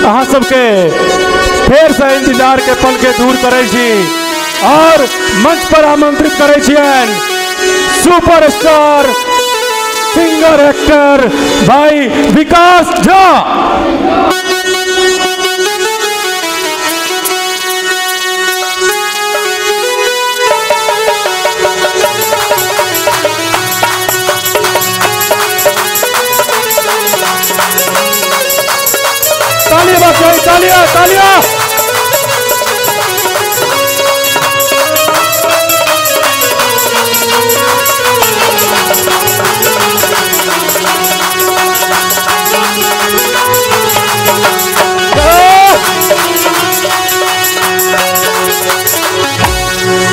अहाँ सबके फेर से इंतजार के पल के दूर करै छी और मंच पर आमंत्रित करै छियनि सुपरस्टार सिंगर एक्टर भाई विकास झा। तालियां बजाइए, तालियां तालियां।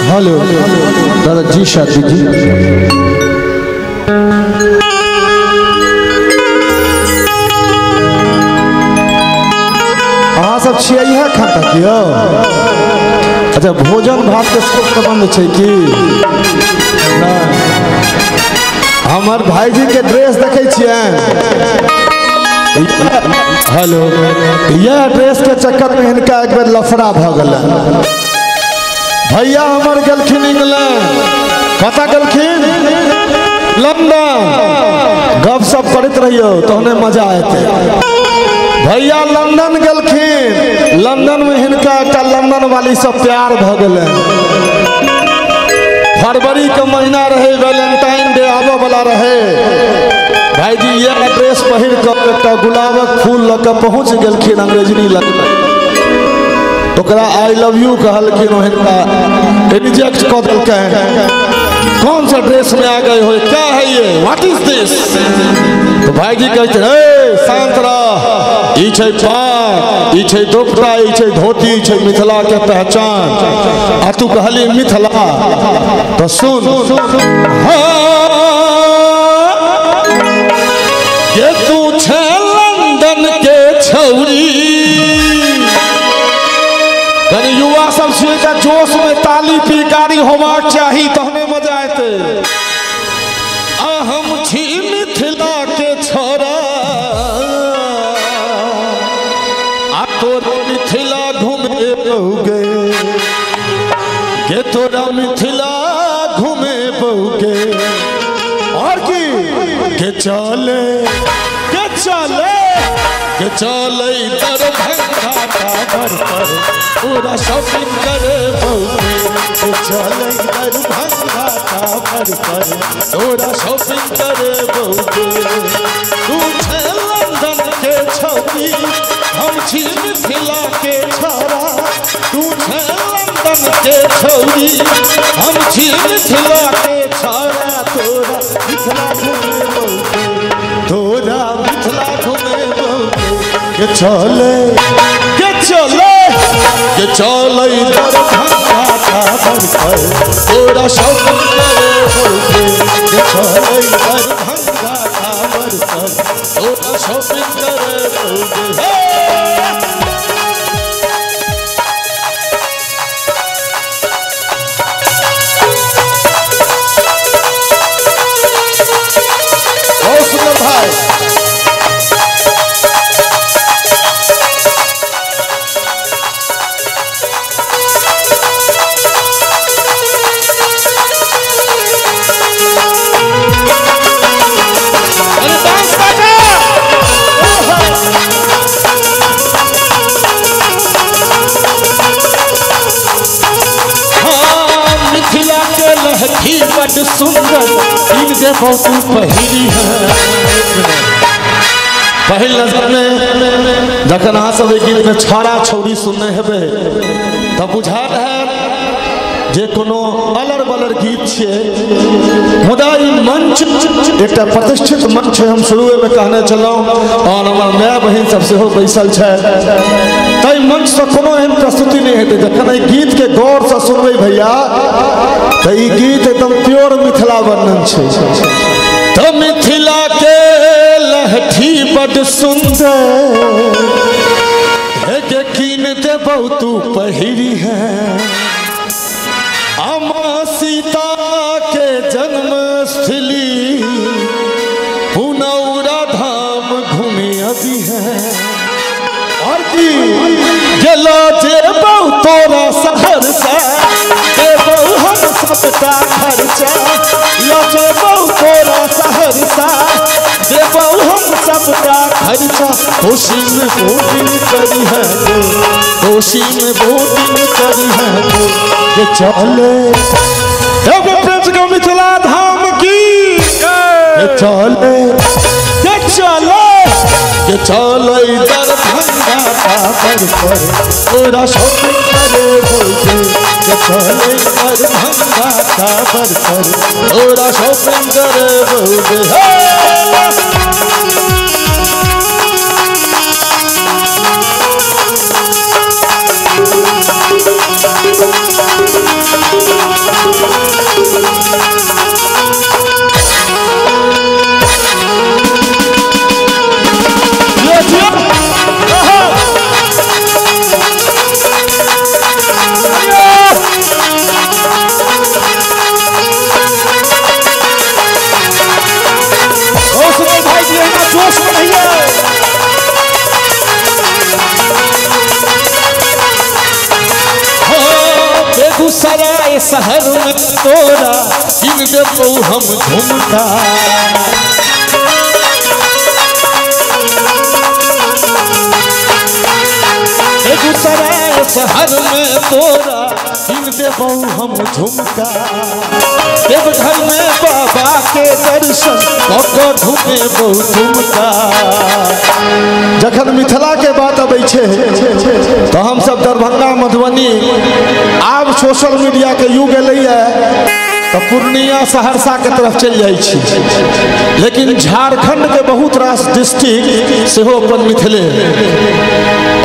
हेलो दादा जी, शादी जी अहाँ सब छियै इएह खान तक यौ? अच्छा, भोजन भात के सब प्रबंध छै की? हमर भाईजी के ड्रेस देखै छियै? हेलो, यह ड्रेस के चक्कर में हिनका एक बेर लफड़ा भऽ गेलै। भैया हमर गेलखिन इंग्लैंड, कतऽ गेलखिन? लंदन। गप सप करैत रहियौ तहने मजा एतै। भैया लंदन गेलखिन, लंदन में हिनका एकटा लंदन वाली सब प्यार भऽ गेलै। फरवरी के महीना रहे, वैलेंटाइन डे आबऽ वाला रहे। भाईजी ये ड्रेस पहिर कऽ एकटा गुलाबक फूल लऽ कऽ पहुँच गेलखिन अंग्रेजनी लग। ओकरा I love you कहलखिन, हिनका रिजेक्ट कऽ देलकनि। कौन सा ड्रेस में आ गए हो, क्या है ये, what is दिस? तो भाईजी कहते हे शांत रह, ई छै पाग, ई छै दोपटा, ई छै धोती, ई छै मिथिला के पहचान। आ तू कहली मिथिला तो सुन, ये तू छै लंदन के छौरी। कनी युवा सब छियै जोश में ताली पीकारी होबाक चाही तहने मजा एतै। आ हम छी मिथिला के छोरा, आ तोरा मिथिला घूमे बहुगे, के तोरा मिथिला घूमे बहुगे। और की के चले, के चले, के चले दरभंगा टावर पर पूरा शॉपिंग करे बहुगे। के चले दरभंगा टावर पर पूरा शॉपिंग करे बहुगे। तू छे लंदन के छौरी, हम छी मिथिला के छोरा। तू छे लंदन के छौरी, हम छी मिथिला के छोरा। तोरा मिथिला घूमे बहुगे, तोरा मिथिला घूमे बहुगे। के चले, के चले, के चले दरभंगा टावर पर तोरा शॉपिंग करे बहुगे। के चले दरभंगा टावर पर तोरा शॉपिंग करे बहुगे। बहुत सुंदर भाई। बड़ सुंदर तीन देवो तू पहिरी है। पहिल नजर में जखन अहाँ सब गीत में छौड़ा छौड़ी सुनने हेबै तऽ बुझायल हैत जे कोनो अलर बलर गीत छियै, मुदा ई मंच एकटा प्रतिष्ठित मंच है। हम शुरूए में कहने छलहुँ और हमर माय बहिन सब सेहो बैसल छथि, ताहि मंचसँ कोनो एहन प्रस्तुति नहि हेतै। जखन एहि गीतके गौरसँ सुनबै भैया तऽ ई गीत एकदम प्योर मिथिला वर्णन छै। तऽ मिथिला के लहठी बड सुंदर हे के कीन देबौ तू पहिरी है। अमा सीता के जन्मस्थली पुनौरा धाम घूमे अभी है। और भाईजी गेलो जेबौ तोरा सहरसा देबौ हम सबटा खर्चा लो जेबौ तोरा सहरसा देबौ हम सबटा खर्चा कोशी में बोटिंग करी है कोशी में बोटिंग करी है ये चले एगो प्रिंस को मिथिला धाम की ये चले ये चले ये चले दरभंगा टावर पर तोरा शॉपिंग करे बोलते ये चले दरभंगा टावर पर तोरा शॉपिंग करे बोलते। बेगूसराय शहर में तोरा किन देबौ हम झुमका बेगूसराय शहर में तोरा किन देबौ हम झुमका देवघर में बाबा के दर्शन कऽ घुमेबौ झुमका। जखन मिथिला के बात अबै छै तो हम सब दरभंगा मधुबनी आब सोशल मीडिया के युग एलैए तो पूर्णिया सहरसा के तरफ चलि जाइ छी, लेकिन झारखंड के बहुत रास डिस्ट्रिक्ट सेहो अपन मिथिले।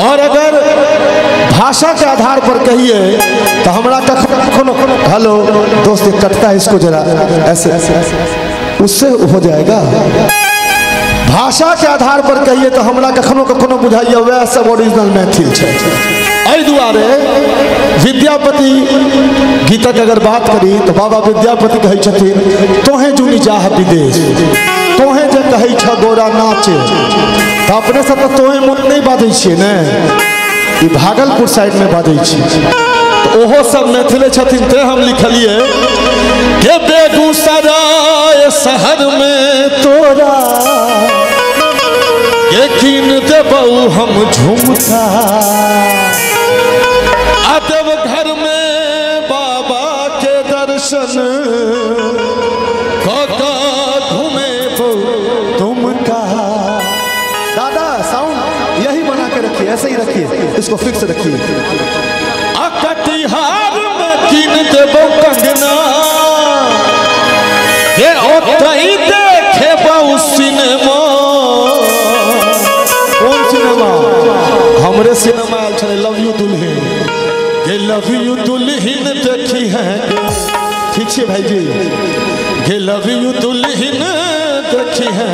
और अगर भाषा के आधार पर कहिए तो हमरा कखनो हेलो दोस्त कटता है इसको जरा ऐसे उससे हो जाएगा। भाषा के आधार पर कहिए तो हमरा कखनो कखनो बुझाइए वह सब ओरिजिनल मैथिल छै। एहि दुआरे विद्यापति गीतक अगर बात करी तो बाबा विद्यापति कहै छथिन तोहे जुनि जाह विदेश तोहे जे कहै छ गोरा नाचे। तो अपने सब तो तोहे मोन नहीं बाजै छियै ने, ई भागलपुर साइड में बाजै छियै, तो ओहो सब मैथिले छथिन। तें हम लिखलिए के बेगूसराय शहर में तोरा के कीन देबौ हम झुमका आ देवघर में बाबा के दर्शन कऽ घुमेबौ तुमका। दादा साउंड यही बना के रखिए, ऐसे ही रखिए, इसको फिक्स रखिए। आ कटिहार में कीन देबौ कंगना के ओतहि देखेबौ सिनेमा। कौन सिनेमा? हमरे सिनेमा आयल छलै लव you दुल्हन के लव you दुल्हन देखी है। ठीक छै भाईजी के लव you दुल्हन देखी है।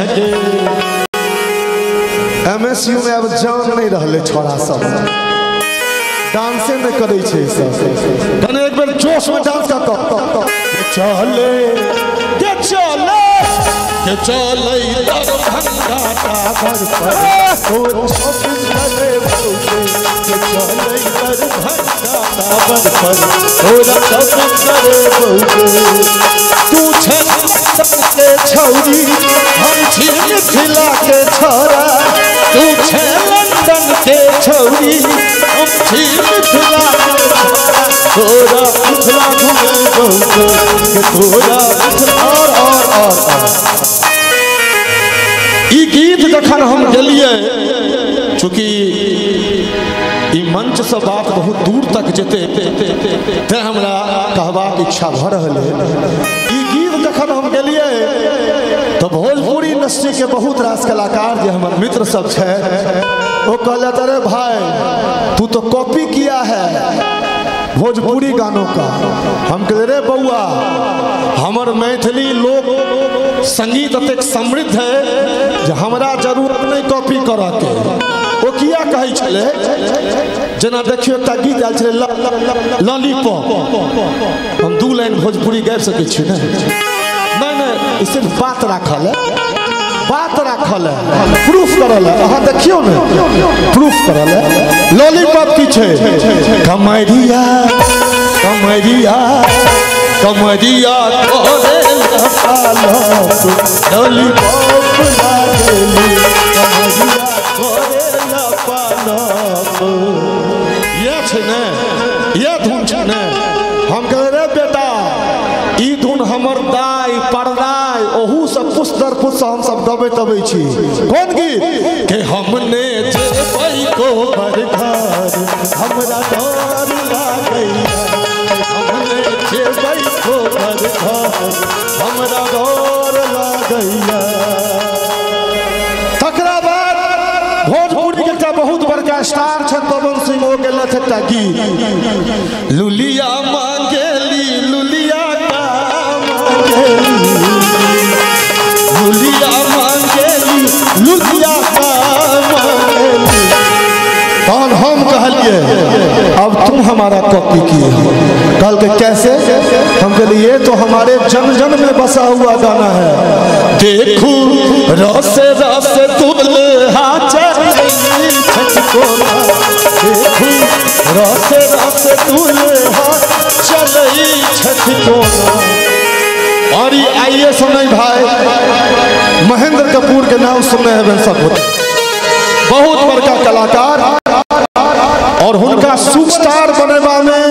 एमएसयू में अब जान नहीं रहले छोड़ा सब, डांसे नहीं करै छै सब। कने एक बेर जोश में डांस कर चले के चले के चले दरभंगा टावर पर तोरा शॉपिंग करे भौजी के चले दरभंगा टावर पर तोरा शॉपिंग करे भौजी। तू छे के छौरी हम छी मिथिला के छोरा, तू छे लंदन के छौरी हम छी मिथिला के छोरा, तोरा मिथिला घुमे भौजी के तोरा मिथिला। और ई गीत जखन हम गेलिए, चूँकि ई मंच से बात बहुत दूर तक जेते तें हमरा कहबाक इच्छा भऽ रहल है। ई गीत जखन हम गेलिए तो भोजपुरी इंडस्ट्री के बहुत रास कलाकार जे हमर मित्र सब छै वो कहलथि अरे भाई तू तो कॉपी किया है भोजपुरी गानों का। हम कहले रे बउआ हमर मैथिली लोक संगीत अतेक समृद्ध है जे हमरा जरूरत नहीं कॉपी करऽ के। ओ किया कहै छलै, जेना देखियौ एकटा गीत आयल छलै लॉलीपॉप, हम 2 लाइन भोजपुरी गाबि सकै छी ने? नहीं नहीं, सिर्फ बात राखल है। बात राखल है, प्रूफ करल है। अहाँ देखियौ ने, प्रूफ करल है। लॉलीपॉप की छै, कमरिया कमरिया कमरिया तोरे लॉलीपॉप लागेली, कमरिया तोरे लपालप। यह छै ने, यह धुन छै ने। हम कहै रे बेटा, ई धुन हमर दाई परदाई ओहू सब पुछ दर पुछ हम सब गबैत अबै छी। कोन गीत? के हमने जेबै कोबर घर हमरा डर लागैया, हमने जेबै कोबर घर हमरा डर लागैया। तकरा बाद भोजपुरी के एकटा बहुत बड़का स्टार छथि पवन सिंह, ओ गेलथि एकटा गीत, लुलिया मांगेली लुलिया का मांगेली, लुलिया मांगेली लुलिया का मांगेली। तहन हम कहलिए अब तुम हमारा कॉपी किए। कल के कैसे? हम कहलिए ये तो हमारे जन जन में बसा हुआ गाना है। देखू रस रस दुल्हा चली छटकोला, देखू रस रस दुल्हा चली छटकोला। और ये आइए सुने भाई, महेंद्र कपूर के नाम सुनने हैं सब होते, बहुत बड़का कलाकार, और हुनका सुपरस्टार बनेबा में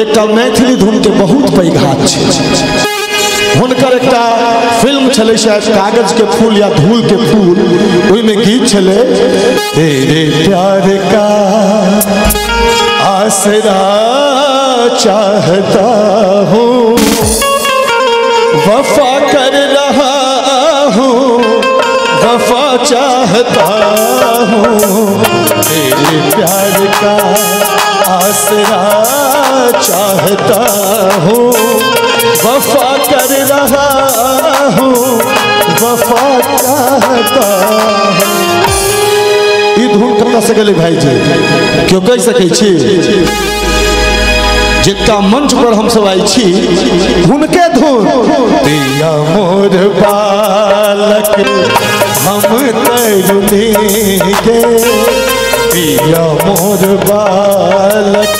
एकटा मैथिली धुन के बहुत पैघ हाथ छै। हुनकर एकटा फिल्म छलै शायद कागज के फूल या धूल के फूल, ओहिमे गीत छलै तेरे प्यार का आसरा चाहता हूँ, वफा कर रहा हूँ, वफा चाहता हूँ, तेरे प्यार का आसरा चाहता हूँ, वफा कर रहा हूँ, वफा चाहता हूँ। ई धुन कतऽ से गेलै भाईजी? क्यों कहि सकै छी? जिनका मंच पर हम सब आइ छी हुनके धुन। दिया मोर बालक हम तरुणी के, पिया मोर बालक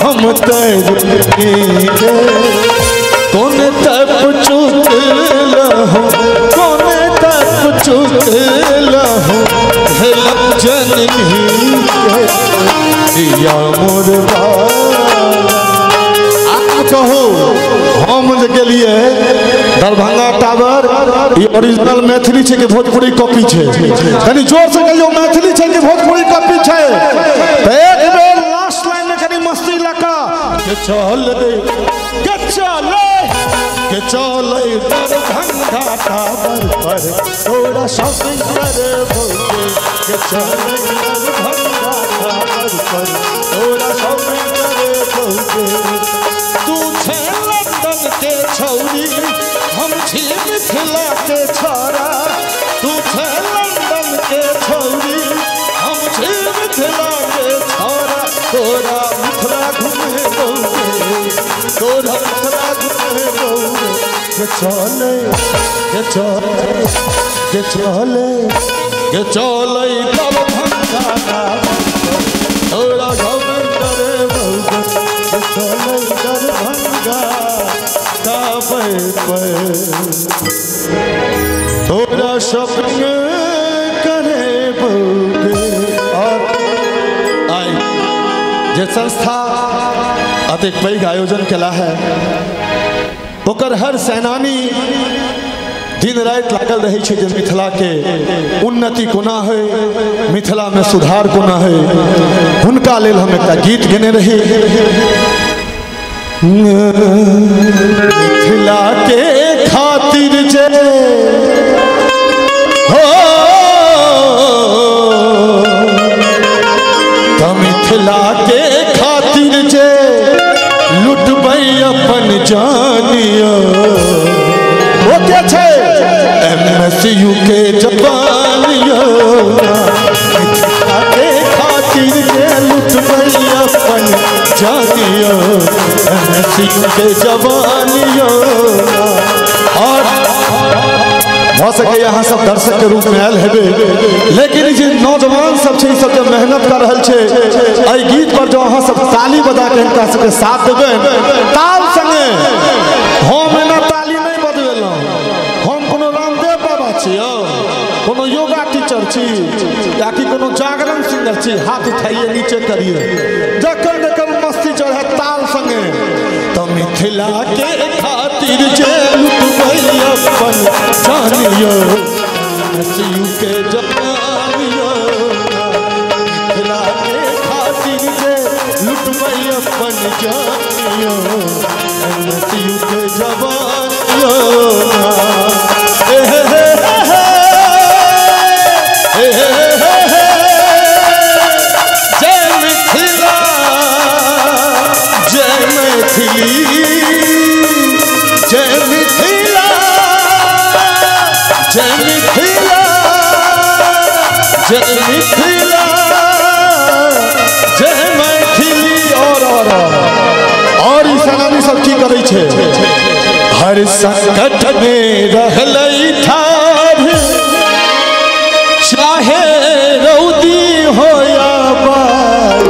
हम तरुणी के, कौन तप चुकल हो, कौन तप चुकल हो, हेलक जननी के, पिया मोर बालक। आप कहो हम जे गेलिए दरभंगा टावर, ई ओरिजिनल मैथिली छै कि भोजपुरी कॉपी छै? कनी जोर से कहियो, मैथिली छै कि भोजपुरी कॉपी छै? तो एक बेर लास्ट लाइन में कनी मस्ती लगा के चल के चल के चल दरभंगा टावर पर थोड़ा शॉपिंग करे भौजी, के चल दरभंगा टावर पर थोड़ा शॉपिंग करे भौजी। तू छे लंदन के छौरी, हम छी मिथिला के छोरा, तू छे लंदन के छौरी, हम छी मिथिला के छोरा, तोरा मिथिला घूमे बौरे, तोरा मिथिला घूमे बौरे। के चले के चले के चले के चले दरभंगा तोरा शॉपिंग करे बौरे, के चले दरभंगा टावर पर थोड़ा शॉपिंग करे बौरे। और आई जे संस्था अतेक पैघ आयोजन केला है, ओकर हर सेनानी दिन राति लागल रहै छै जे मिथिला के उन्नति कोना है, मिथिला में सुधार कोना है। हुनका लेल हम एकटा गीत गेने रही, मिथिला के खातिर जे हो, त मिथिला के खातिर जे लुटबै अपन जानियो, वो के छै एमएसयू के जवानियो, मिथिला के खातिर जे लुटबै अपन जानियो, एमएसयू के जवानियो। और भ सकैए अहाँ सब दर्शक के रूप में आयल हेबै, लेकिन जे नौजवान सब छै सब जे मेहनत कर रहल छै एहि गीत पर जो अहाँ सब ताली बजा के हिनका सबके साथ देबै ताल संगे। हम एना ताली नहीं बजबेलहुँ, हम कोनो रामदेव बाबा छी यौ, कोनो योगा टीचर छी या कि कोनो जागरण सिंगर छी। हाथ उठाइए नीचे करिए, जखन जखन मस्ती चढ़े ताल संगे। तो मिथिला के खातिर जे लुटबै अपन जानियो, एमएसयू के जवानियो। मिथिला के खातिर जे लुटबै अपन जानियो, एमएसयू के जवानियो। हे हे हे हे हे जय मिथिला जय मैथिली, जय मिथिला जय मिथिला जय मिथिला जय मैथिली। और ई सेनानी सब की करै छै, हर संकट में रहलै ठाढ़, चाहे रौदी हो या बाढ़।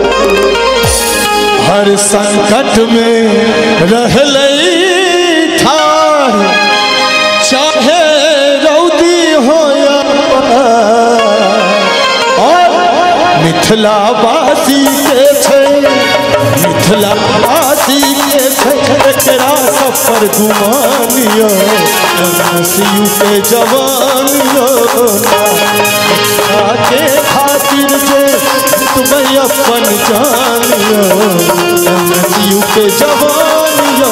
हर संकट में रहलै ठाढ़, चाहे रौदी हो या बाढ़। और मिथिलावासी के छै, मिथिलावासी के छै एकरा सब पर गुमानियो, एमएसयू के जवानियो। मिथिला के खातिर जे तुम अपन जानियो, एमएसयू के जवानियो।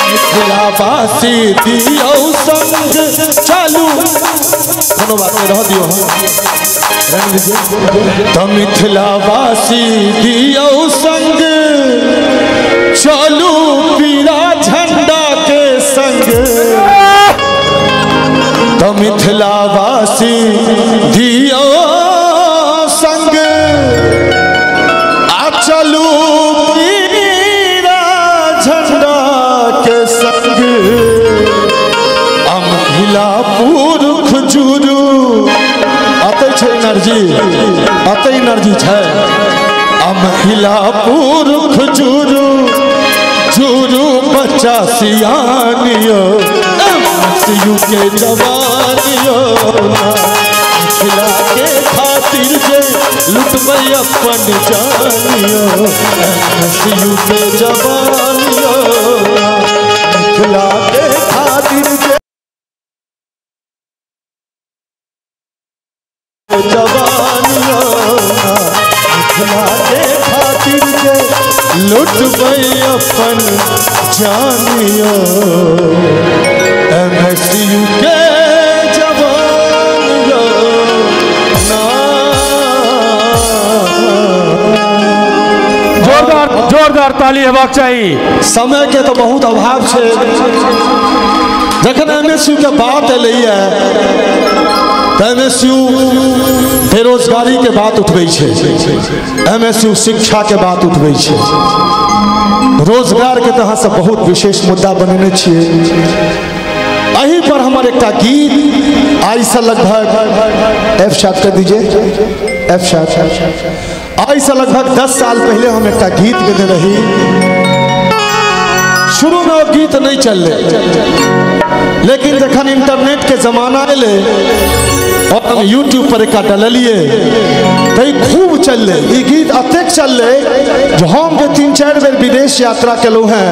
मिथिलावासी दियौ संग चालू, कोनो बात नहीं रह दियौ हम। तो मिथिलावासी दियौ संग चलू पीरा झंडा के संग। तो मिथिलावासी दियौ संग आ चलू पीरा झंडा के संग। महिला पुरुष जुरू अतै छै एनर्जी, अतै एनर्जी छै। आ महिला पुरुष जुरू जुरू बच्चा सियानियो, एमएसयू के जवानियो। मिथिला के खातिर जे लुटबै अपन जानियो, एमएसयू के जवानियो। मिथिला के खातिर जे जवानियो, मिथिला के खातिर जे लुटबै अपन जानियो, एमएसयू के जवानियो। जोरदार जोरदार ताली हेबाक चाही। समय के तो बहुत अभाव छै। जखन एमएसयू के बात एलैए तऽ एमएसयू बेरोजगारी के बात उठबै छै, एमएसयू शिक्षा के बात उठबै छै, रोजगार के तऽ अहाँ सब बहुत विशेष मुद्दा बनेने छियै। एही पर हमर एकटा गीत आइ से लगभग एफ शार्प कर दीजिए, एफ शार्प। आइ से लगभग 10 साल पहले हम एकटा गीत गेने रही। शुरू में वो गीत नहीं चलले, लेकिन जखन इंटरनेट के जमाना एलै और हम यूट्यूब पर एक डललिए तो खूब चलले। ई गीत अतेक चलले जो हम जे 3-4 बेर विदेश यात्रा केलहुँ हैं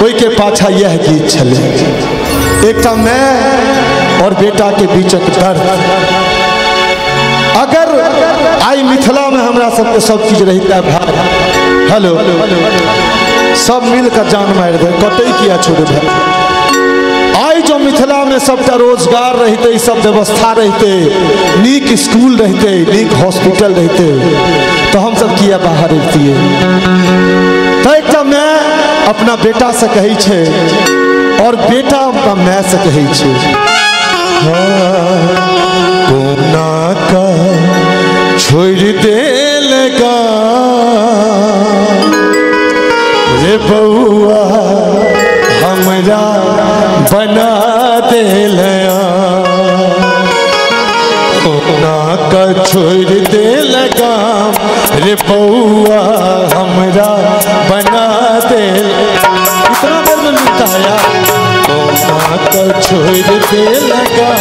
ओहिके पाछा यह गीत छलै। एकटा माय और बेटा के बीचक दर्द। अगर आई मिथिला में हमरा सबके सब चीज रहिता भाई, हेलो सब मिलकर जान मार दे, कटे किया छोड़े भाई। आई जो मिथिला में सबटा रोजगार रहते, सब व्यवस्था रहते, नीक स्कूल रहते, नीक हॉस्पिटल रहते, तो हम सब किया बाहर रहती। तो एक मैं अपना बेटा से कहै छे और बेटा अपना मैं से कहै छे, कोना का छोड़ देलगा रे बउआ हमरा बना देलया, कोना का छोड़ देलगा रे बउआ हमरा बना देल। इतना देर में मिलता है यार। कोना का छोड़ देलगा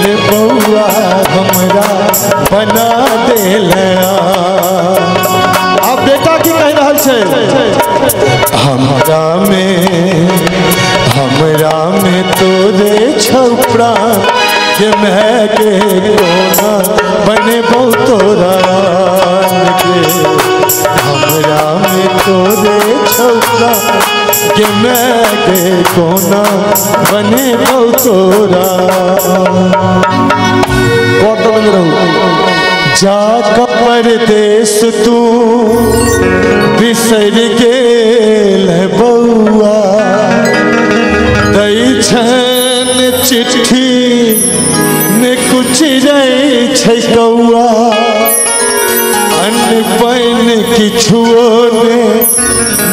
रे बउआ हमरा बना देलया। आप बेटा की कह रहा छे, हमरा में तोरे छपरा के मैं के कोना बनेबौ तोरा के, हमरा में तोरे छपरा के मैं के कोना बनेबौ तोरा। जा परदेस तू बिसर गेल बउआ, दै छन चिट्ठी ने कुछ रै छै कौआ, अन्न पानि किछुओ ने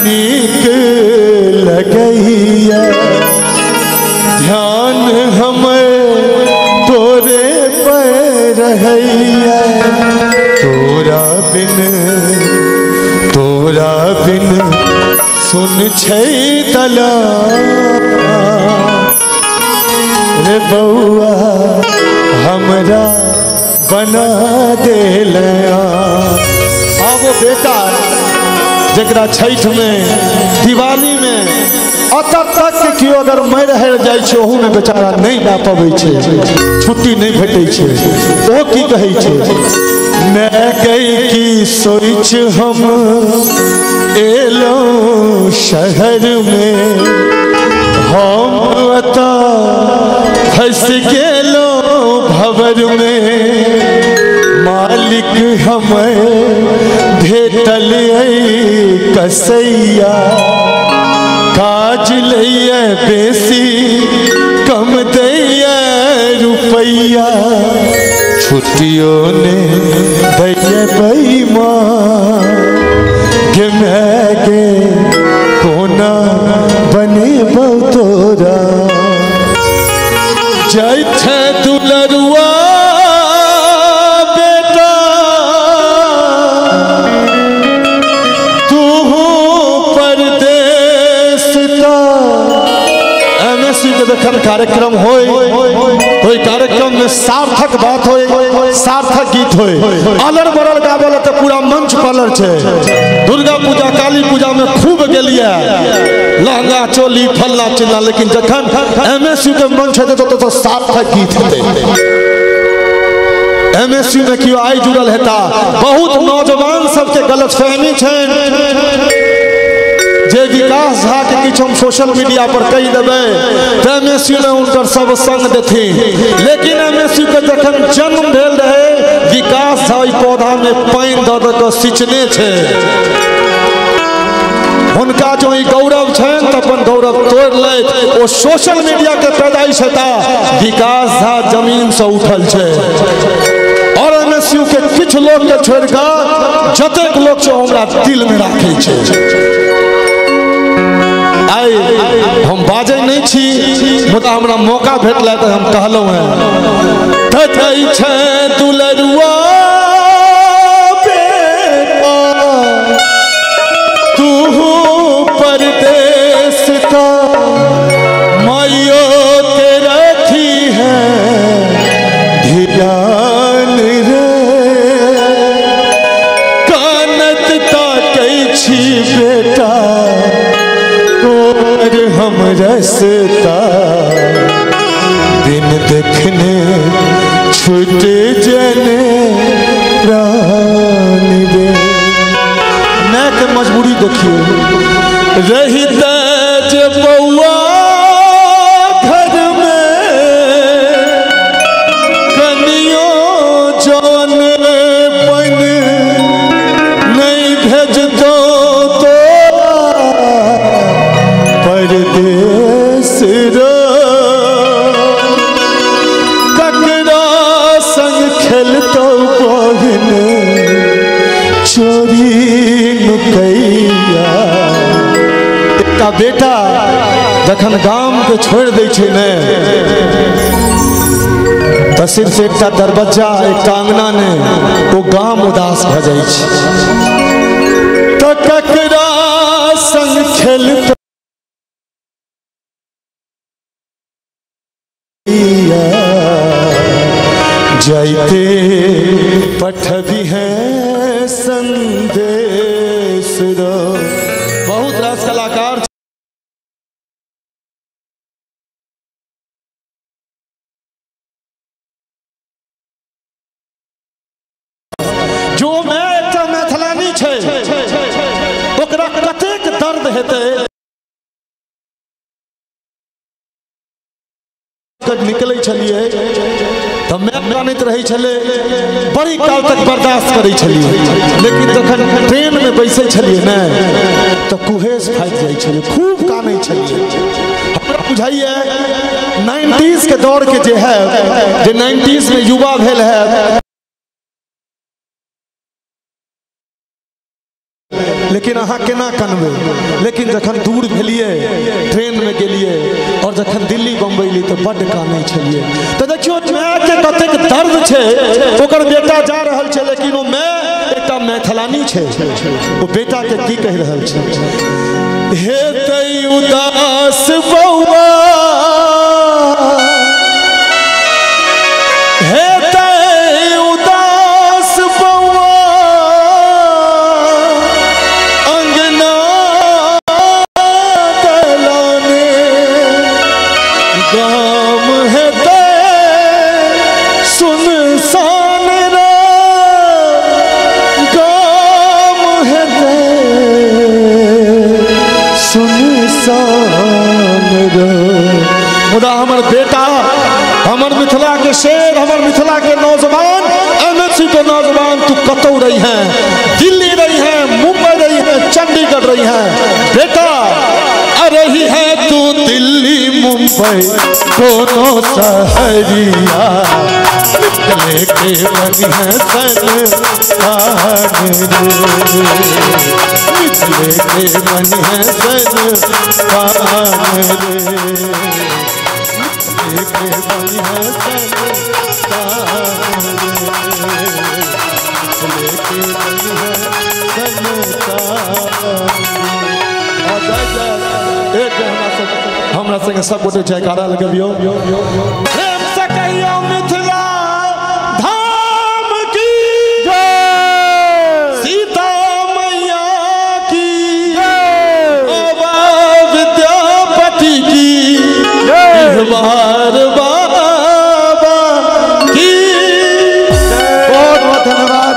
नीक लगैया, ध्यान हमर तोरे पर रहैया, तोरा बिन सुन छै तला रे बउआ हमरा बना देलया। आब वो बेटा जकरा छठ में दिवाली में अतः तक के केओ अगर मरि हरि जाइ छै ओहूमे बेचारा नहीं जा पबै छै, छुट्टी नहीं भेटै छै, ओ की कहै छै, मैं गई की सोच हम एलौं शहर में, हम अतः फंस गेलौं भंवर में, मालिक हमें भेटल कसैया, काज लैया बेसी कम दैया रुपैया, छुट्टियों ने दैया बेईमान गे मैं गे कोना बनेबौ तोरा। जाइ छै दुलरुआ बेटा तू परदेस ता। एमएससी के जखन कार्यक्रम होय तो कार्यक्रम में सार्थक बात होय, सार्थक गीत होय, अलर बरल गाबल तो पूरा मंच पलर छे। दुर्गा पूजा काली पूजा में खूब गेलिए लहंगा चोली फलना चिल्ला, लेकिन जखन एमएसयू के मंच हेतै तो सार्थक गीत हेतै। एमएसयू में केओ आइ जुड़ल हेता, बहुत नौजवान सबके गलतफहमी छनि जे विकास झा के किछु हम सोशल मीडिया पर कहि देबै तऽ एमएसयू में हुनकर सब संग देथिन, लेकिन एमएसयू के जखन जन्म भेल रहे विकास झा ओहि पौधा में पानि दऽ दऽ कऽ सिंचने छै। हुनका जो ई गौरव छनि तऽ अपन गौरव तोड़ि लैत, ओ सोशल मीडिया के पैदाइश हेता, विकास झा जमीन से उठल छै। और एमएसयू के किछु लोग के छोड़ि कऽ जतेक लोग छै हमरा दिल में राखै छै। आइ हम बाजै नहीं छी मुदा हमरा मौका भेटल तऽ हम कहलहुँ हेँ, तथै छै दुलरुआ बेटा तू परदेस का, माइयो के रखी है ध्यान रे, कानत ताकै छी बेटा तोर हम रसता, दिन देखने छूट जने देखियो रहिते जे बौआ घर में कनियो जन बन नहीं भेजतो तोरा परदेस रे ककरा संग खेलतो बहिन चोरी नुकैया। एकटा बेटा जखन गाम के छोड़ दै छै ने तऽ सिर्फ एकटा दरवज्जा एकटा अंगना ने ओ गाम उदास भऽ जाइ छै। तऽ ककरा संग खेलतो जाइते पठबी है संदेश रो। बहुत रास कलाकार जो मैं एकटा मैथिलानी छै ओकरा कतेक दर्द हेतै। निकलै छलियै तऽ मैं कानैत रहै छलै, बड़ी काल तक बर्दाश्त करै छलियै, लेकिन जखन ट्रेन में बैसै छलियै ने तऽ कुहेस फाटि जाइ छलै, खूब कानै छलियै। हमरा बुझाइए 90s के दौर के जे है, जे 90s में युवा भेल है, लेकिन अहाँ केना कनबै। लेकिन जखन दूर भेलियै, ट्रेन में गेलियै और जखन दिल्ली बम्बई ली तऽ बड्ड कानै छलियै। तऽ देखियौ मायके कतेक दर्द छै, ओकर बेटा जा रहल छै लेकिन ओ my एकटा मैथिलानी छै, ओ बेटाके की कहि रहल छै। हे तै उदास बौआ, हे तै उदास बौआ अंगना दलाने गाम है ते सुनसान रे, गाम है ते सुनसान रे। मुदा हमर बेटा, हमर मिथिला के शेर, हमर मिथिला के नौजवान, एमएससी के नौजवान, तू कतौ रही है, दिल्ली रही है, मुंबई रही है, चंडीगढ़ रही है, बेटा रही है तू दिल्ली मुंबई दोनों शहरिया, लेके बनी है संतान रे, लेके बनी है संतान रे, लेके बनी है संतान रे, लेके बनी है संतान। एक हमरा संगे सब गोटे जयकारा लगबियौ, प्रेम से कहियौ मिथिला धाम की जय, सीता मैया की जय, बाबा विद्यापति की जय, बार बाबा की। बहुत बहुत धन्यवाद।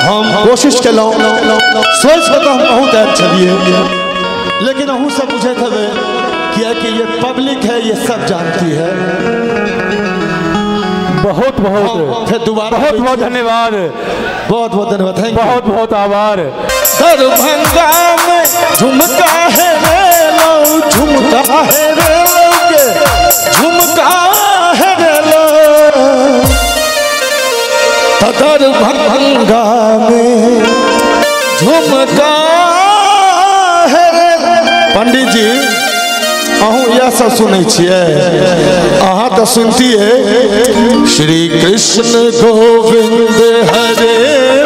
हम कोशिश केलहुँ, सोच कऽ तऽ हम बहुत आयल छलियै, लेकिन अहूँ सब बुझैत हेबै कियाकि ये पब्लिक है, ये सब जानती है। बहुत बहुत फिर दोबारा बहुत बहुत धन्यवाद, बहुत बहुत धन्यवाद, thank you, बहुत बहुत आभार। दरभंगा में झुमका है रे लो, झुमका है रे लो के, झुमका है रे लो, दरभंगा में झुमका है रे। पंडित जी अहूँ यह सब सुनै छियै, अहाँ तऽ सुनतियै श्री कृष्ण गोविंद हरे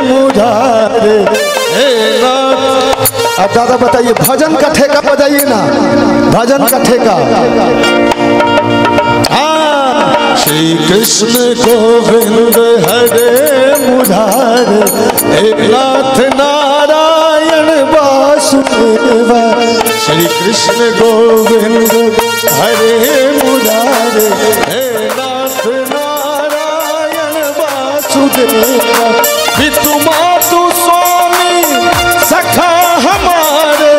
मुरारे हे नाथ। अब दादा बताइए, भजन का ठेका बजाइए ना, भजन का ठेका। हाँ, श्री कृष्ण गोविंद हरे मुरारे हे नाथ नारायण वासुदेवा, श्री कृष्ण गोविंद हरे मुरारे हे नाथ नारायण वासुदेवा, पितु मातु स्वामी सखा हमारे,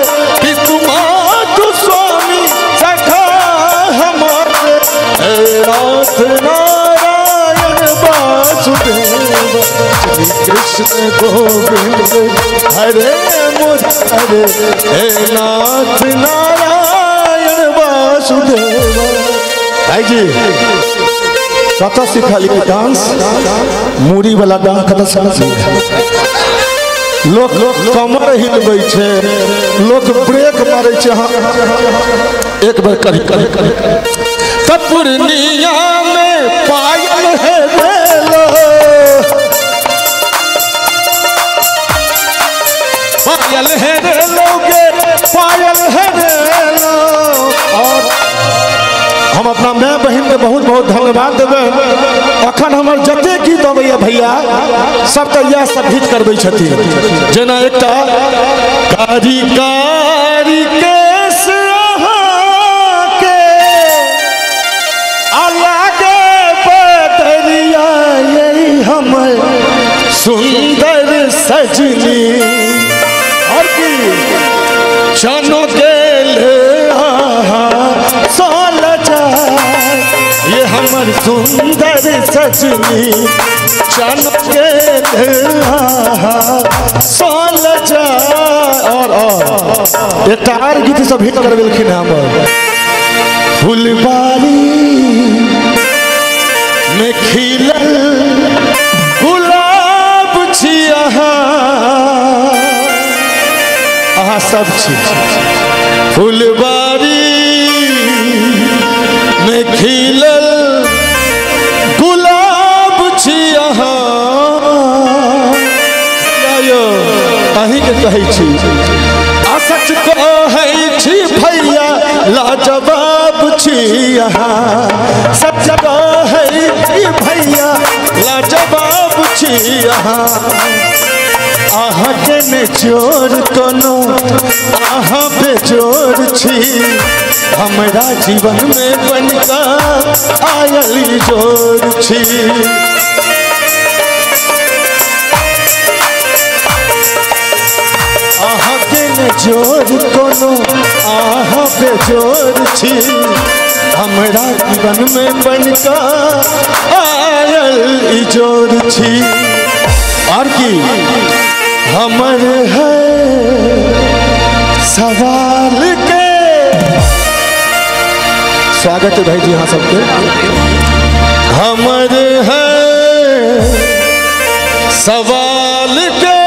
कृष्ण गोविंद हरे मुरारे, हे नाथ नारायण वासुदेव। भाई जी कतऽ सिखलियै डांस? मूड़ी वाला डांस कतऽ सिखलियै? लोक कमर हिलबै छै, लोक ब्रेक मारै छै। हाँ एक बेर करी करी करी। त पूर्णिया में पायल है बेलो, पायल है लोगे, पायल है लो। और हम अपना my बहन के बहुत बहुत धन्यवाद देबै। अखन हमर जते गीत अबैया भैया सब तो यह सब हिट करबै छथिन। जेना एकटा कारी कारी केस अहाँके अलगे बदरिया, यही हमर सुंदर सजनी। और की चनो गेल सोल जाए, ये हमर सुंदर सजनी। चनो गेल सोल जाए। और एकटा आर गीत सब हिट करबेलखिन हमर। फुलबारी में खिलल गुलाब छी अहाँ, अहाँ सब छी। फुलबारी में खिलल गुलाब छी अहाँ, अहीं के कहै छी। आ सच कहै छी भैया लाजवाब छी अहाँ, सच कहै छी भैया लाजवाब छी अहाँ। अहाँके ने चोर कोनो, अहाँ बेजोर छी, हमरा जीवन में बनका आयल जोर छी। अहाँके ने चोर कोनो, अहाँ बेजोर छी, हमरा जीवन में बनका आयल जोर छी। और की हमर है सवाल के स्वागत है भाई जी यहाँ सबके। हमर है सवाल के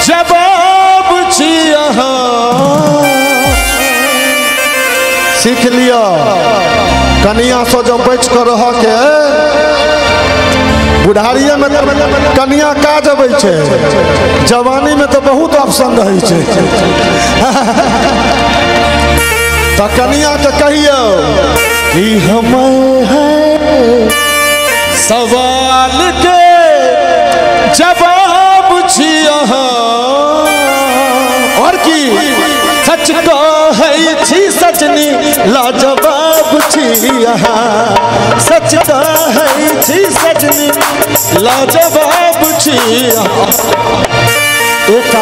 जवाब छी अहाँ। सीख लिया कनिया से जब बच कर रह के बुढ़ारिया में कनिया काज अबै छै, जवानी में तो बहुत ऑप्शन रहै छै। तो कनिया के कहियो कि हमर है सवाल के जवाब छी अहाँ। और की सच कहै छी सजनी लाजवाब छी अहाँ, सच कहै छी सजनी लाजवाब छी अहाँ। एक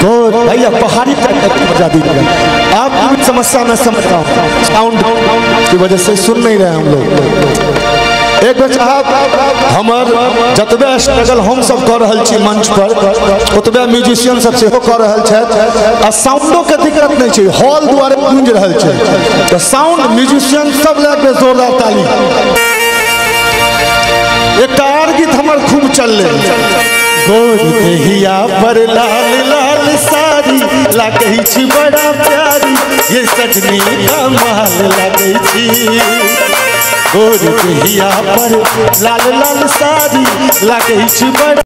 गोर भैया पहाड़ी बजा दीजिएगा। आप समस्या मैं समझता हूँ, साउंड की वजह से सुन नहीं रहे हम लोग। एक बेर साहब हमर जतबे स्ट्रगल हम सब कर रहल छी मंच पर, ओतबे म्यूजिशियन सब सेहो कर रहल छथि। आ साउंडो के दिक्कत नहीं छै, हॉल दुआरे गूंज रहल छै। तऽ साउंड म्यूजिशियन सब लए के जोरदार ताली। एकटा आर गीत हमर खूब चललै। गोर देहिया पर लाल लाल साड़ी लागै छी बड़ा प्यारी, ये सजनी कमाल लागै छी। गोर देहिया पर लाल लाल साड़ी लागै छी बड़ा।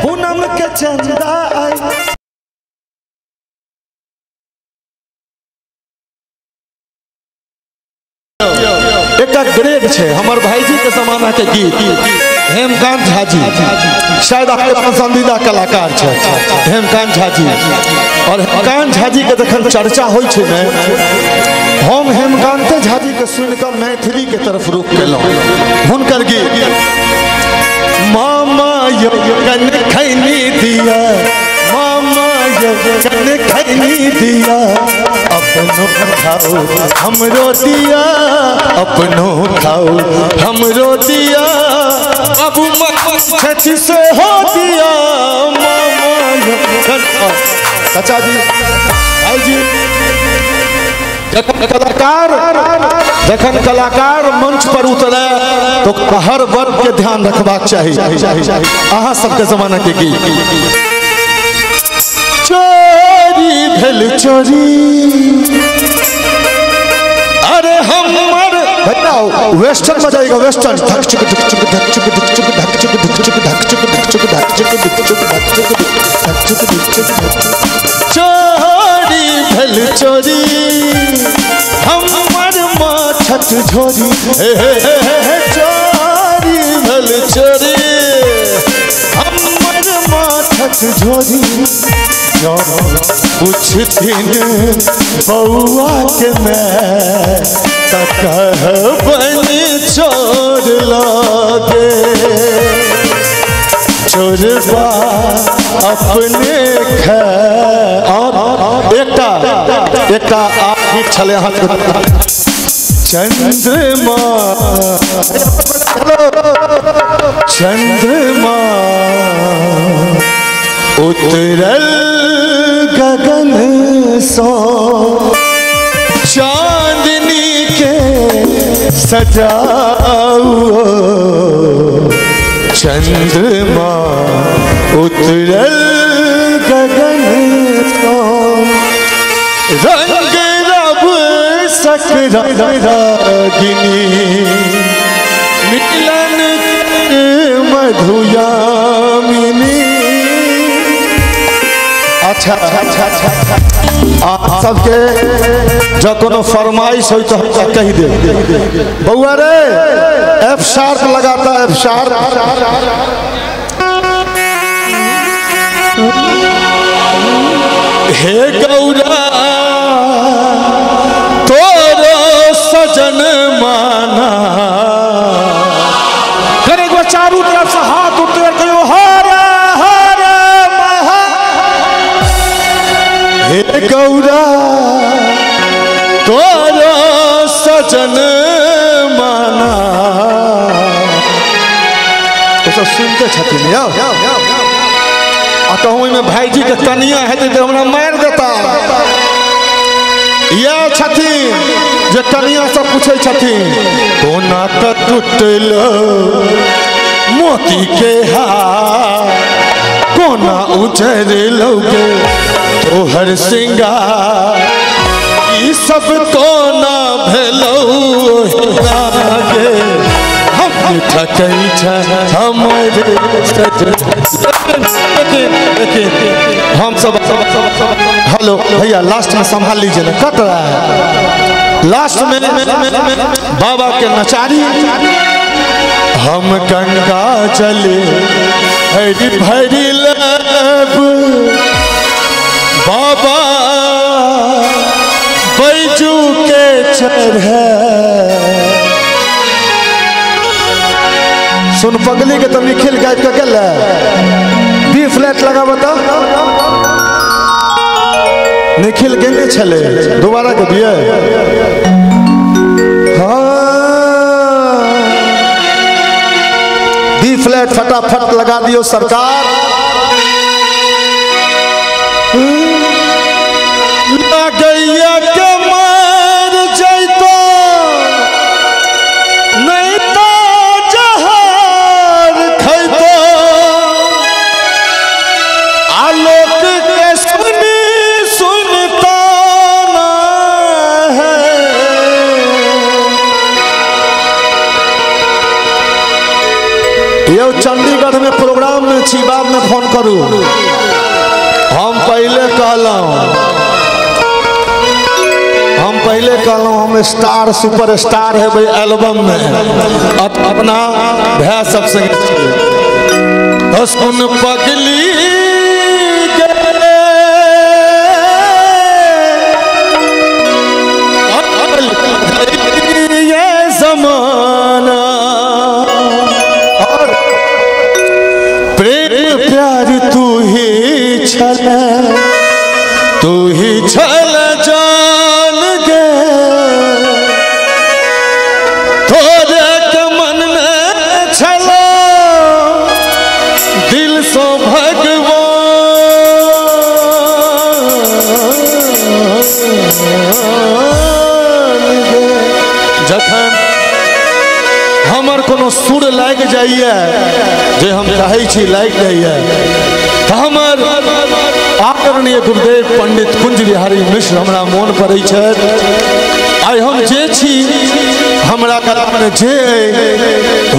पूनम के चंदा आए। एकटा ग्रेड छै हमर भाईजी के जमाना के गीत, हेमकांत झा जी शायद आपके पसंदीदा कलाकार छै हेमकांत झा जी। और हेमकांत झा जी के जखन चर्चा होइ छै ने, हम हेमकांत झा जी के सुनिकऽ मैथिली के तरफ रुख केलहुँ। हुनकर गीत मामा यो कन खैनी दिया, मामा यो कन खैनी दिया, अपनो खाओ हमरो दिया, अपनो खाओ हमरो दिया, बाबू छठ से हो दिया मामा यो कन। चाचा जी भाई जी, जखन कलाकार मंच पर उतरे तो हर वर्ग के ध्यान रखबाक चाही। अहाँ सबके जमाना के गीत चोरी भेल चोरी, अरे हमर वेस्टर्न बजाएगा, वेस्टर्न धक चुक धक चुक धक चुक धक चुक धक चुक धक चुक धक चुक धक चुक धक चुक धक चुक धक चुक धक चुक धक चुक। चोरी भेल चोरी हमर माछक झोरी, हे हे हे चोरी भेल चोरी हमर माछक झोरी, पूछथिन बौआ के मैं त कहबनि चोर लागे, चोरबा अपने खे। और एकटा एकटा आप गीत छलै अहाँ चंद्रमा चंद्रमा उतरल गगन सो, चांदनी के सजाओ, चंद्रमा उतरल गगन सो, रंग रब सकरागिनी, मिलन मधुयामिनी। अच्छा अच्छा अच्छा, आप सबके जब कोनो फरमाइश हो तो हम कही दे। बउआ रे एफ शार्प लगाता, एफ शार्प। हे गौरा तोरो सजन माना, करे एक बार चारों तरफ से हाथ उठते कहो हर हर महा। हे गौरा तोरो सजन माना। तो सब सुनते छथिन यौ, आ कहूँ ओहिमे भाईजी के कनिया हेतै तऽ हमरा मारि देता। इएह छथिन जे कनिया सब पूछै छथिन कोना तऽ टूटल मोती के हार, कोना उजरलौ गे तोहर सिंगार, ई सब कोना भेलौ गे, हम ठकै छै हमर सजन। देखिए हम सब हेलो भैया लास्ट में संभाल लीजिए ना, कट रहा है। लास्ट में बाबा के नचारी, हम गंगा चले हरी भरी लब, बाबा बैजू के चढ़े। सुन पगली के तो निखिल गायब के गेल, बी फ्लैट लगा बता निखिल गेने छले, दोबारा के दिए। हाँ बी फ्लैट फटाफट लगा दियो सरकार। लगैया के मार जैतो नहीं तो जहर खैतो, आलोक के सुनी सुनता ना है। यो चंडीगढ़ में प्रोग्राम में छी, बाद में फोन करू। हम पहले कहलहुँ हम स्टार सुपर स्टार है भाई एल्बम में, अपना भैया सब संगे सुन पगली गे। छल तू ही छल जान गे तोरे के मन में छल दिल सो भगवान गे। जखन हमर कोनो सुर लागि जाइए जे हम चाहै छी लागि जाइए तऽ हमर आदरणीय गुरुदेव पंडित कुंज बिहारी मिश्र हमरा मोन पड़ै छथि। आइ हम जे छी हमरा कलामे जे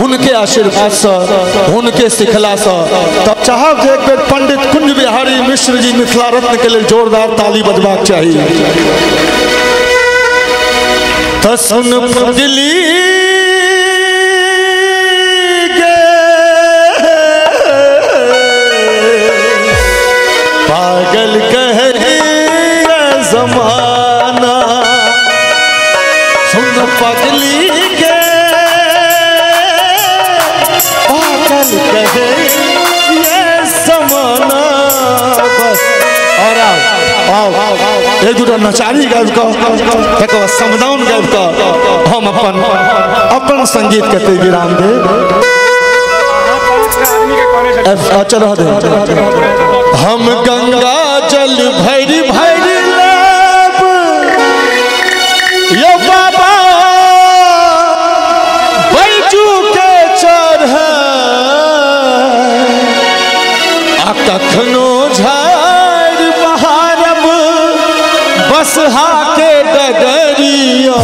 हुनके आशीर्वादसँ हुनके सिखलासँ तब चाहब जे एक बेर पंडित कुंज बिहारी मिश्र जी मिथिला रत्न के लेल जोरदार ताली बजबाक चाही। तऽ सुन पगली पागल कहे जमाना सुन पगली के पागल कहे ये जमाना। बस और आओ आओ एक दूटा नचारी गाबि कऽ तकर बाद समदाउन गाबि कऽ हम अपन अपन संगीत के ते विराम देब। अच्छा रह दे। हम गंगा जल भरि भरि लेब यो बाबा बैजू के चढ़ आ कखनो झाड़ बहारब बसहा के डगरिया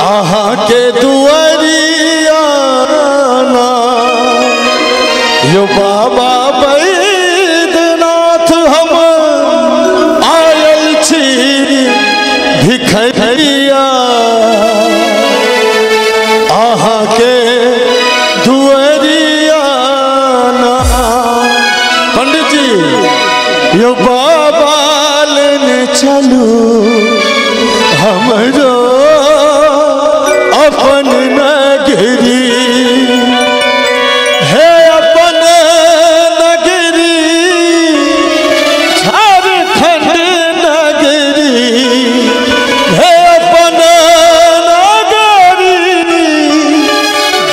अहाँ के दुआरिया ना यो बाबा बैद्यनाथ हम आयल छी भिखरिया अहाँ के दुआरिया ना। पंडित जी यो बाबा लेने चलू हमरो अपन नगरी हे अपन नगरी झारखंड नगरी हे अपन नगरी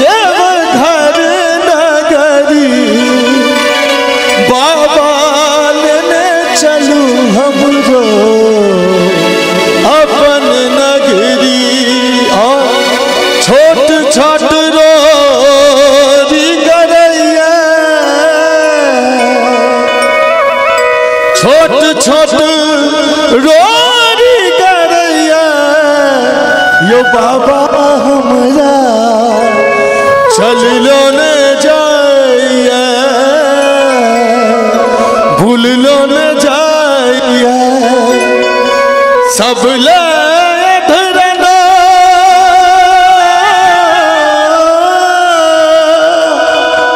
देवघर नगरी बाबा लेने चलू हमरो अपन नगरी। और छोट छोट रोरी गरैया छोट छोट रोरी गरैया यो बाबा हमरा चललो ने जाइए भूललो ने जाइए सब ले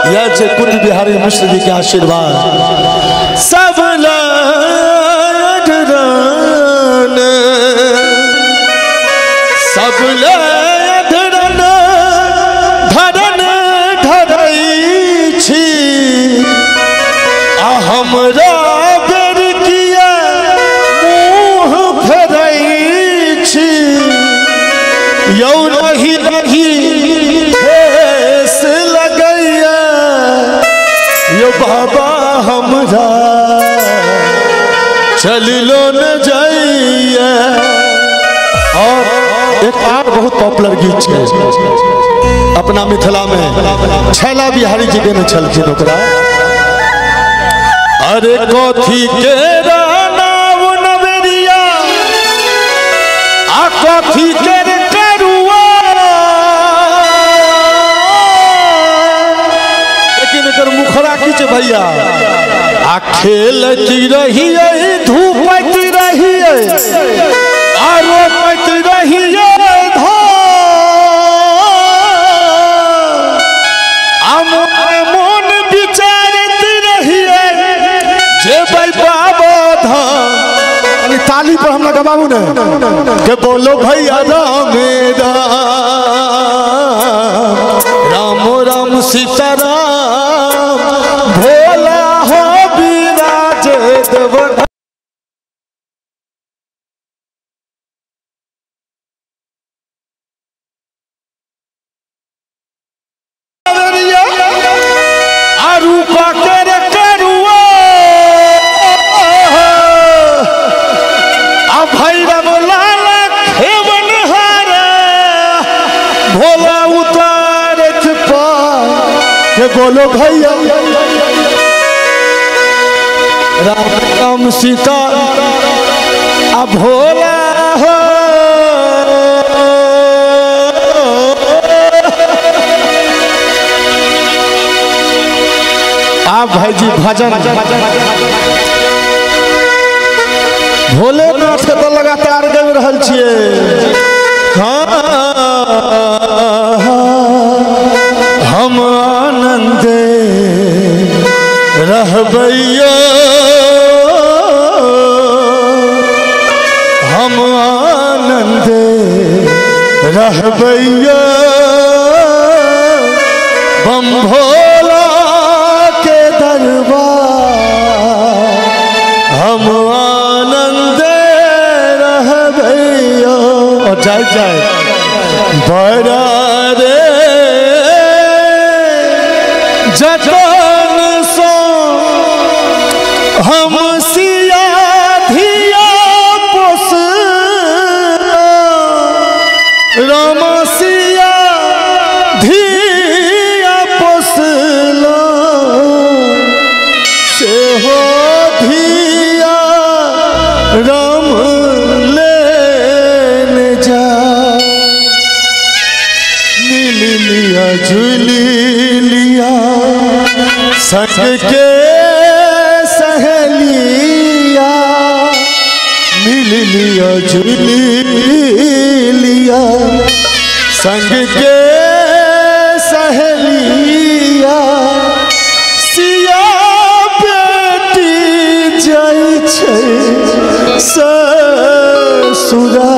यह कुंज बिहारी मिश्र जी के आशीर्वाद सब सब धरन धरन धरै छी आ हमरा बेर किया मुँह फेरै छी यौ रही रही ठेस लगैया यो बाबा हमरा चललो न जाइए। और एक और बहुत पॉपुलर गीत है अपना मिथिला में छैला बिहारी जी देने छलखिन ओकरा। अरे कथी के नाम नवेरिया आ कथी के करुआ लेकिन एकर मुखरा की छै भैया आ खेलती रहियै धूपैत रहियै आ रोपैत रहियै धान आ मोन विचारैत रहियै जेबै बाबा धाम। ताली पर हम लगाबू ने के बोलो भैया राम राम राम राम सीता राम भोला हो। बोलो भैया राम राम सीता आ भोला हो। आप भाई जी भजन भोलेनाथ के तो लगातार गाबि रहल छियै। हाँ हम आनंद रहबैयो, हम आनंद रहबैयो, बम भोला के दरबार हम आनंद रहबैयो। और जाए जाए बड़ा रे जतन सो हम सिया धिया पोस, राम सिया धिया पोसला से हो धिया राम लेने जा। मिल लिया झूली लिया संग के सहेलिया, मिल लिया झूली लिया संग के सहेलिया, सिया बेटी जाइ छै ससुरा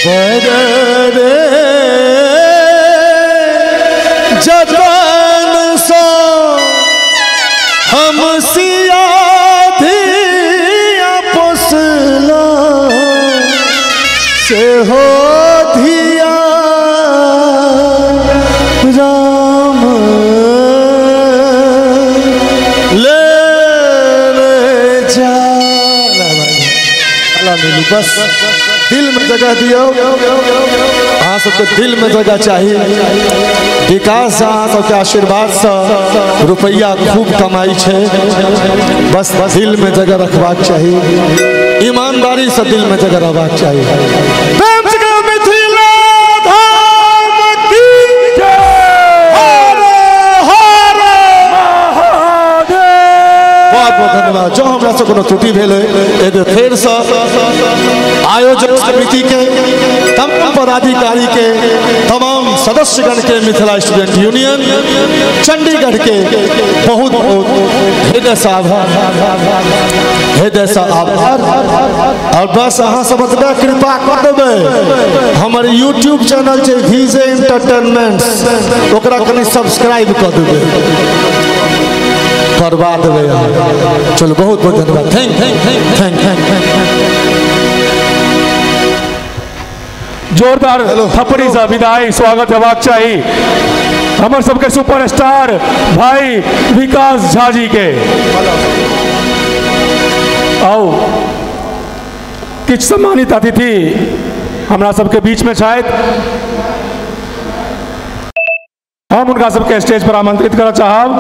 बर रे जतन सो हम सिया धिया पोसला से हो धिया राम ले जा। मिलू बस दिल में जगह दियो, अहाँ सबके दिल में जगह चाहिए। विकास अहाँ सबके आशीर्वाद से रुपया खूब कमाई छै, बस दिल में जगह रखबाक चाहिए, ईमानदारी से दिल में जगह रहबाक चाहिए। मिथिला धाम की जय, हर हर महादेव। बहुत बहुत धन्यवाद। जो हमरा से कोनो त्रुटि भेल एक बेर फेरसँ आयोजक समिति के तमाम पदाधिकारी के तमाम सदस्यगण के मिथिला स्टूडेंट यूनियन चंडीगढ़ के बहुत बहुत हृदय से आभार, हृदय से आभार। और बस अहाँ सब एतबे कृपा कऽ देबै, हमर यूट्यूब चैनल छै वीजे एंटरटेनमेंट्स, ओकरा कनि सब्सक्राइब कऽ देबै, करवा देबै अहाँ। चलो बहुत बहुत धन्यवाद, thank thank thank thank. जोरदार थप्पड़ी से विदाई स्वागत हेबाक चाही हमर सबके सुपरस्टार भाई विकास झा जी के। आओ किछु सम्मानित अतिथि हमरा सबके बीच में छथि, हम उनका सबके स्टेज पर आमंत्रित करऽ चाहब।